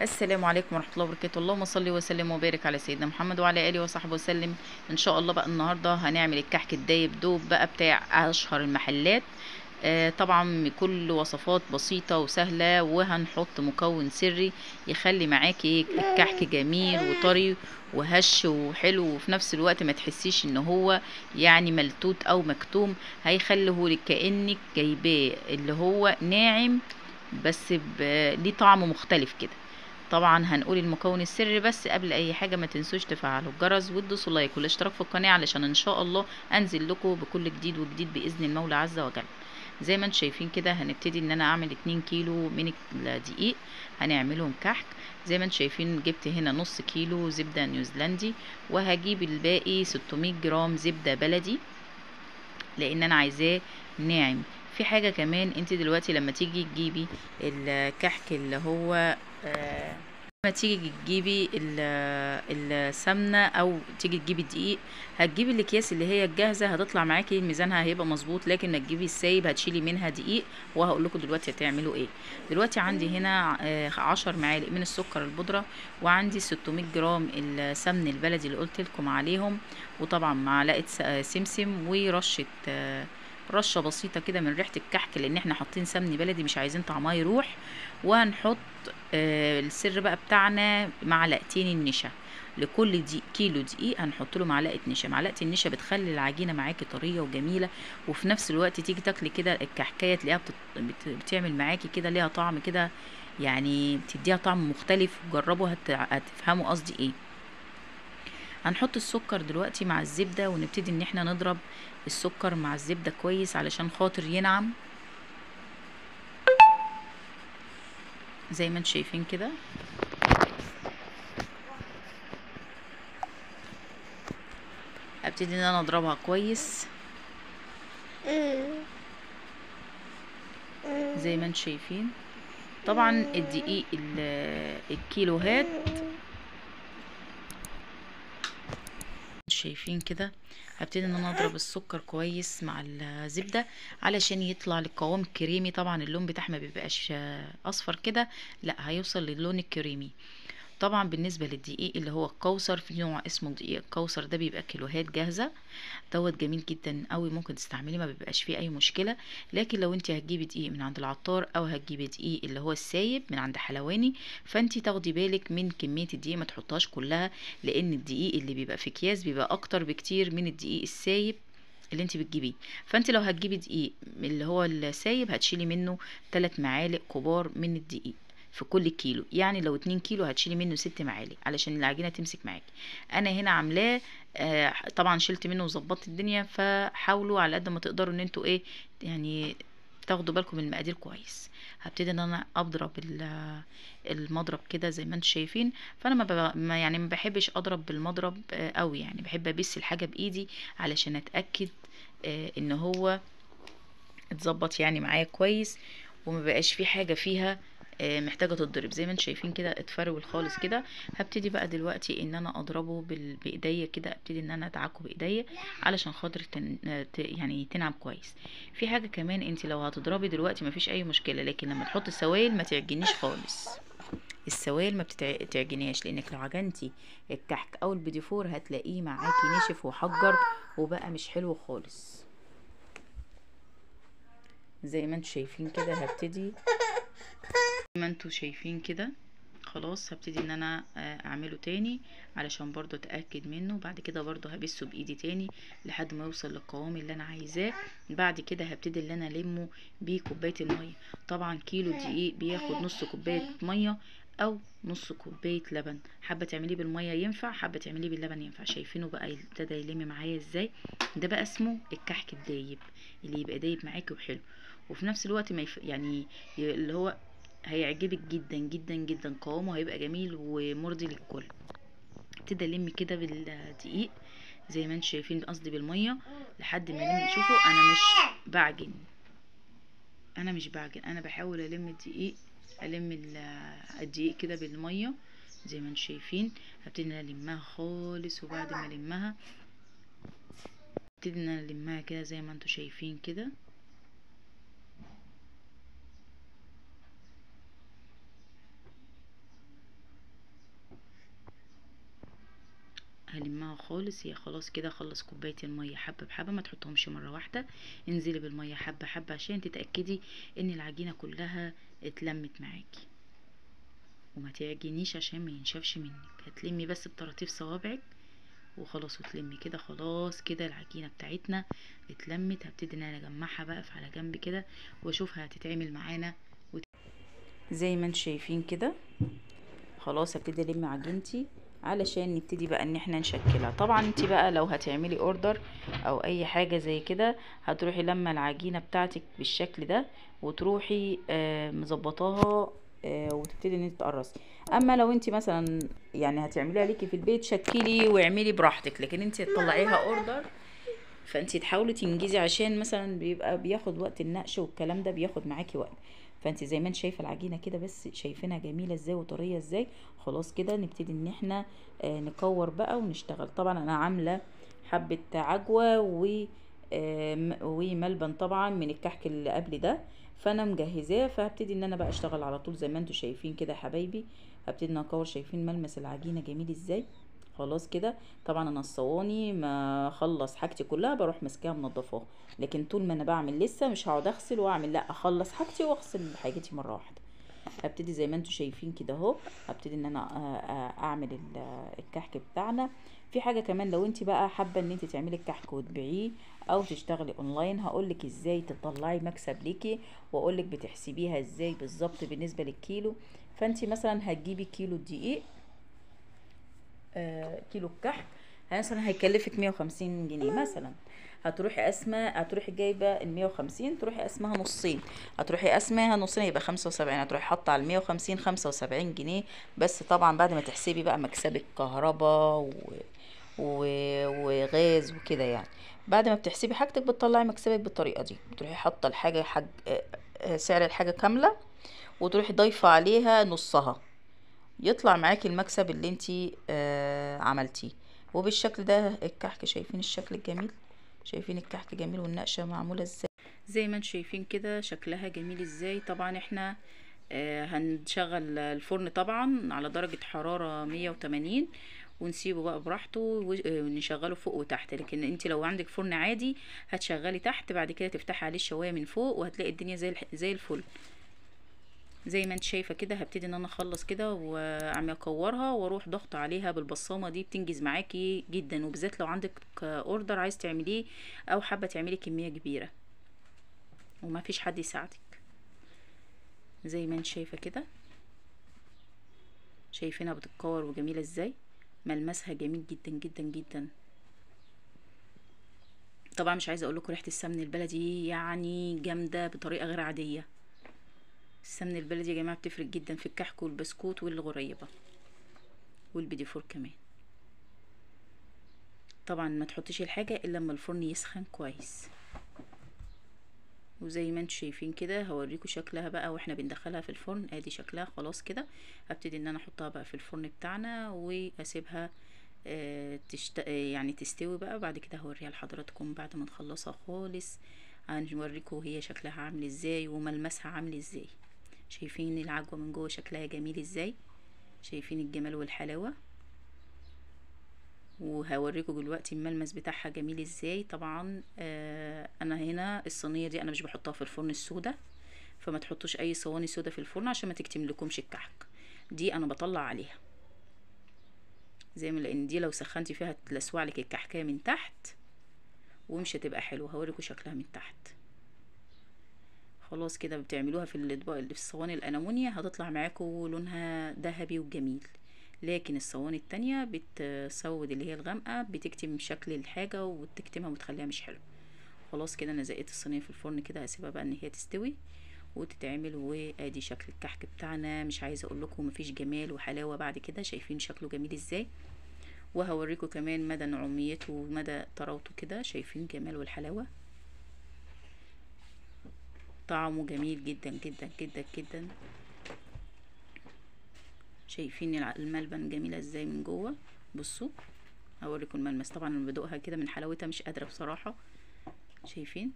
السلام عليكم ورحمة الله وبركاته. اللهم صل وسلم وبارك على سيدنا محمد وعلى اله وصحبه وسلم. ان شاء الله بقى النهارده هنعمل الكحك الدايب دوب بقى بتاع اشهر المحلات. طبعا كل وصفات بسيطة وسهلة، وهنحط مكون سري يخلي معاكي الكحك جميل وطري وهش وحلو، وفي نفس الوقت ما تحسيش ان هو يعني ملتوت او مكتوم. هيخليهولك كأنك جايباه اللي هو ناعم بس ليه طعم مختلف كده. طبعا هنقول المكون السري، بس قبل اي حاجة ما تنسوش تفعلوا الجرس وتدوسوا لايك والاشتراك في القناة علشان ان شاء الله انزل لكم بكل جديد وجديد باذن المولى عز وجل. زي ما انتم شايفين كده هنبتدي ان انا اعمل 2 كيلو من الدقيق، هنعملهم كحك. زي ما انتم شايفين جبت هنا نص كيلو زبدة نيوزيلندي، وهجيب الباقي 600 جرام زبدة بلدي لان انا عايزاه ناعم. في حاجة كمان، انت دلوقتي لما تيجي تجيبي الكحك اللي هو لما تيجي تجيبي السمنة او تيجي تجيبي الدقيق، هتجيبي الاكياس اللي هي الجاهزة هتطلع معاكي ميزانها هيبقى مظبوط، لكن ما تجيبي السايب هتشيلي منها دقيق. وهقول لكم دلوقتي هتعملوا ايه. دلوقتي عندي هنا 10 معالق من السكر البودره، وعندي 600 جرام السمن البلدي اللي قلت لكم عليهم، وطبعا معلقه سمسم، ورشه رشه بسيطة كده من ريحه الكحك لان احنا حاطين سمن بلدي مش عايزين طعمها يروح. وهنحط السر بقى بتاعنا معلقتين النشا لكل كيلو دقيق هنحط له معلقه نشا. معلقه النشا بتخلي العجينة معاكي طرية وجميلة، وفي نفس الوقت تيجي تاكلي كده الكحكايه تلاقيها بتعمل معاكي كده ليها طعم كده، يعني بتديها طعم مختلف. جربوا هتفهموا قصدي ايه. هنحط السكر دلوقتي مع الزبدة، ونبتدي ان احنا نضرب السكر مع الزبدة كويس علشان خاطر ينعم زي ما انتم شايفين كده. ابتدي ان انا اضربها كويس زي ما انتم شايفين. طبعا الدقيق الكيلوهات شايفين كده. هبتدي ان انا اضرب السكر كويس مع الزبدة علشان يطلع للقوام كريمي. طبعا اللون بتاعها ما بيبقاش اصفر كده، لا هيوصل للون الكريمي. طبعا بالنسبة للدقيق اللي هو الكوثر، في نوع اسمه دقيق الكوثر، ده بيبقى كيلوهات جاهزة دوت، جميل جدا قوي، ممكن تستعمليه ما بيبقاش فيه اي مشكلة. لكن لو انت هتجيبي دقيق من عند العطار او هتجيبي دقيق اللي هو السايب من عند حلواني، فانت تاخدي بالك من كمية الدقيق، ما تحطهاش كلها، لان الدقيق اللي بيبقى في اكياس بيبقى اكتر بكتير من الدقيق السايب اللي انت بتجيبيه. فانت لو هتجيبي دقيق اللي هو السايب هتشيلي منه 3 معالق كبار من الدقيق في كل كيلو، يعني لو 2 كيلو هتشيلي منه 6 معالق علشان العجينة تمسك معاكي. انا هنا عاملاه طبعا شلت منه وظبطت الدنيا، فحاولوا على قد ما تقدروا ان انتوا ايه يعني تاخدوا بالكم من المقادير كويس. هبتدي ان انا اضرب المضرب كده زي ما انتم شايفين. فانا ما يعني ما بحبش اضرب بالمضرب قوي، يعني بحب ابس الحاجة بايدي علشان اتاكد ان هو اتظبط يعني معايا كويس، وما بقاش في حاجة فيها محتاجه تتضرب. زي ما انتم شايفين كده اتفرول خالص كده. هبتدي بقى دلوقتي ان انا اضربه بايديا كده، ابتدي ان انا ادعكه بايديا علشان خاطر يعني تنعم كويس. في حاجة كمان، انت لو هتضربي دلوقتي مفيش اي مشكلة، لكن لما تحطي السوائل ما تعجنيش خالص. السوائل ما بتعجنيهاش، لانك لو عجنتي الكحك او البيديفور هتلاقيه معاكي نشف وحجر وبقى مش حلو خالص. زي ما انتم شايفين كده هبتدي ما انتوا شايفين كده خلاص. هبتدي ان انا اعمله تاني علشان برضو اتاكد منه. بعد كده برضو هبسه بايدي تاني لحد ما يوصل للقوام اللي انا عايزاه. بعد كده هبتدي ان انا المه بكوبايه المية. طبعا كيلو دقيق بياخد نص كوباية مية او نص كوباية لبن. حابة تعمليه بالمية ينفع، حابة تعمليه باللبن ينفع. شايفينه بقى ابتدى يلم معايا ازاي. ده بقى اسمه الكحك الدايب اللي يبقى دايب معاكي وحلو، وفي نفس الوقت ما يعني اللي هو هيعجبك جدا جدا جدا، قوامه هيبقى جميل ومرضي للكل. ابتدي الم كده بالدقيق زي ما انتم شايفين، قصدي بالمية، لحد ما الم. شوفوا انا مش بعجن، انا مش بعجن، انا بحاول الم الدقيق، الم الدقيق كده بالمية زي ما انتم شايفين. هبتدي ان انا المها خالص، وبعد ما المها ابتدي ان انا المها كده زي ما انتم شايفين كده. هلمها خالص. هي خلاص كده خلص كوباية المية حبه بحبه، ما تحطهمش مرة واحدة، انزلي بالمية حبه حبه عشان تتاكدي ان العجينة كلها اتلمت معاكي، وما تعجنيش عشان ما ينشفش منك. هتلمي بس بطراطيف صوابعك وخلاص، وتلمي كده. خلاص كده العجينة بتاعتنا اتلمت. هبتدي ان انا اجمعها بقى على جنب كده واشوفها هتتعمل معانا زي ما انتم شايفين كده. خلاص هبتدي الم عجينتي علشان نبتدي بقى ان احنا نشكلها. طبعا انت بقى لو هتعملي order او اي حاجة زي كده، هتروحي لما العجينة بتاعتك بالشكل ده وتروحي مظبطاها وتبتدي ان انت تقرصي. اما لو انت مثلا يعني هتعمليها ليكي في البيت، شكلي واعملي براحتك، لكن انت تطلعيها order فانت تحاولي تنجزي، عشان مثلا بيبقى بياخد وقت النقش والكلام ده بياخد معاكي وقت. فانت زي ما انت شايفه العجينة كده، بس شايفينها جميلة ازاي وطريه ازاي. خلاص كده نبتدي ان احنا نكور بقى ونشتغل. طبعا انا عامله حبه عجوه وملبن طبعا من الكحك اللي قبل ده، فانا مجهزاه، فهبتدي ان انا بقى اشتغل على طول زي ما انتم شايفين كده يا حبايبي. هبتدي ان اكور، شايفين ملمس العجينة جميل ازاي. خلاص كده طبعا انا الصواني ما اخلص حاجتي كلها بروح ماسكاها منضفاها، لكن طول ما انا بعمل لسه مش هقعد اغسل واعمل، لا اخلص حاجتي واغسل حاجتي مرة واحدة. هبتدي زي ما انتم شايفين كده اهو، هبتدي ان انا اعمل الكحك بتاعنا. في حاجة كمان، لو انت بقى حابة ان انت تعملي الكحك وتبيعيه او تشتغلي اونلاين، هقولك ازاي تطلعي مكسب ليكي، واقولك بتحسبيها ازاي بالظبط بالنسبة للكيلو. فانت مثلا هتجيبي كيلو دقيق، كيلو الكحك مثلا هيكلفك 150 جنيه مثلا. هتروحي قاسمة، هتروحي جايبه ال 150 تروحي قاسمها نصين، هتروحي قاسماها نصين يبقى 75، هتروحي حاطه على ال 150 75 جنيه بس. طبعا بعد ما تحسبي بقى مكسبك كهرباء وغاز وكده يعني، بعد ما بتحسبي حاجتك بتطلعي مكسبك بالطريقة دي. بتروحي حاطه الحاجة سعر الحاجة كاملة، وتروحي ضايفه عليها نصها، يطلع معاكي المكسب اللي انتي عملتيه. وبالشكل ده الكحك، شايفين الشكل الجميل، شايفين الكحك جميل والنقشه معمولة ازاي زي ما انتم شايفين كده، شكلها جميل ازاي. طبعا احنا هنشغل الفرن طبعا على درجه حرارة 180 ونسيبه بقى براحته ونشغله فوق وتحت. لكن انت لو عندك فرن عادي هتشغلي تحت، بعد كده تفتحي عليه الشوايه من فوق، وهتلاقي الدنيا زي الفل زي ما انت شايفه كده. هبتدي ان انا اخلص كده واعمل اكورها واروح ضغط عليها بالبصامه دي، بتنجز معاكي جدا، وبالذات لو عندك order عايز تعمليه او حابة تعملي كمية كبيرة وما فيش حد يساعدك. زي ما انت شايفه كده، شايفينها بتتكور وجميلة ازاي، ملمسها جميل جدا جدا جدا. طبعا مش عايزه اقول لكم ريحه السمن البلدي يعني جامدة بطريقة غير عادية. السمن البلدي يا جماعة بتفرق جدا في الكحك والبسكوت والغريبة والبيديفور كمان. طبعا ما تحطيش الحاجة الا لما الفرن يسخن كويس. وزي ما انتم شايفين كده هوريكم شكلها بقى واحنا بندخلها في الفرن. ادي شكلها خلاص كده. هبتدي ان انا احطها بقى في الفرن بتاعنا واسيبها يعني تستوي بقى. بعد كده هوريها لحضراتكم بعد ما نخلصها خالص، هنوريكم هي شكلها عامل ازاي وملمسها عامل ازاي. شايفين العجوة من جوه شكلها جميل ازاي، شايفين الجمال والحلاوة. وهوريكم دلوقتي الملمس بتاعها جميل ازاي. طبعا انا هنا الصينية دي انا مش بحطها في الفرن السودة، فما تحطوش اي صواني سودة في الفرن عشان ما تكتملكمش الكحك. دي انا بطلع عليها زي ما، لان دي لو سخنتي فيها تلسوع لك الكحكايه من تحت ومش هتبقى حلوة. هوريكم شكلها من تحت. خلاص كده بتعملوها في الاطباق اللي في الصواني الالومنيا هتطلع معاكم لونها ذهبي وجميل، لكن الصواني التانية بتسود اللي هي الغامقه بتكتم شكل الحاجة وتكتمها وتخليها مش حلوة. خلاص كده انا زقيت الصينية في الفرن كده، هسيبها بقى ان هي تستوي وتتعمل. وادي شكل الكحك بتاعنا، مش عايزه اقول لكم مفيش جمال وحلاوة بعد كده. شايفين شكله جميل ازاي، وهوريكم كمان مدى نعوميته ومدى طراوته كده. شايفين جمال والحلاوه، طعمه جميل جدا جدا جدا جدا. شايفين الملبن جميلة ازاي من جوه. بصوا هوريكم الملمس، طبعا انا بدوقها كده من حلاوتها مش قادرة بصراحة. شايفين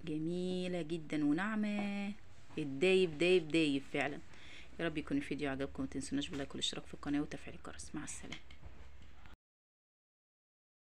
جميلة جدا وناعمه، الدايب دايب دايب فعلا. يا رب يكون الفيديو عجبكم، ما تنسوناش بال like والاشتراك في القناة وتفعيل الجرس. مع السلامة.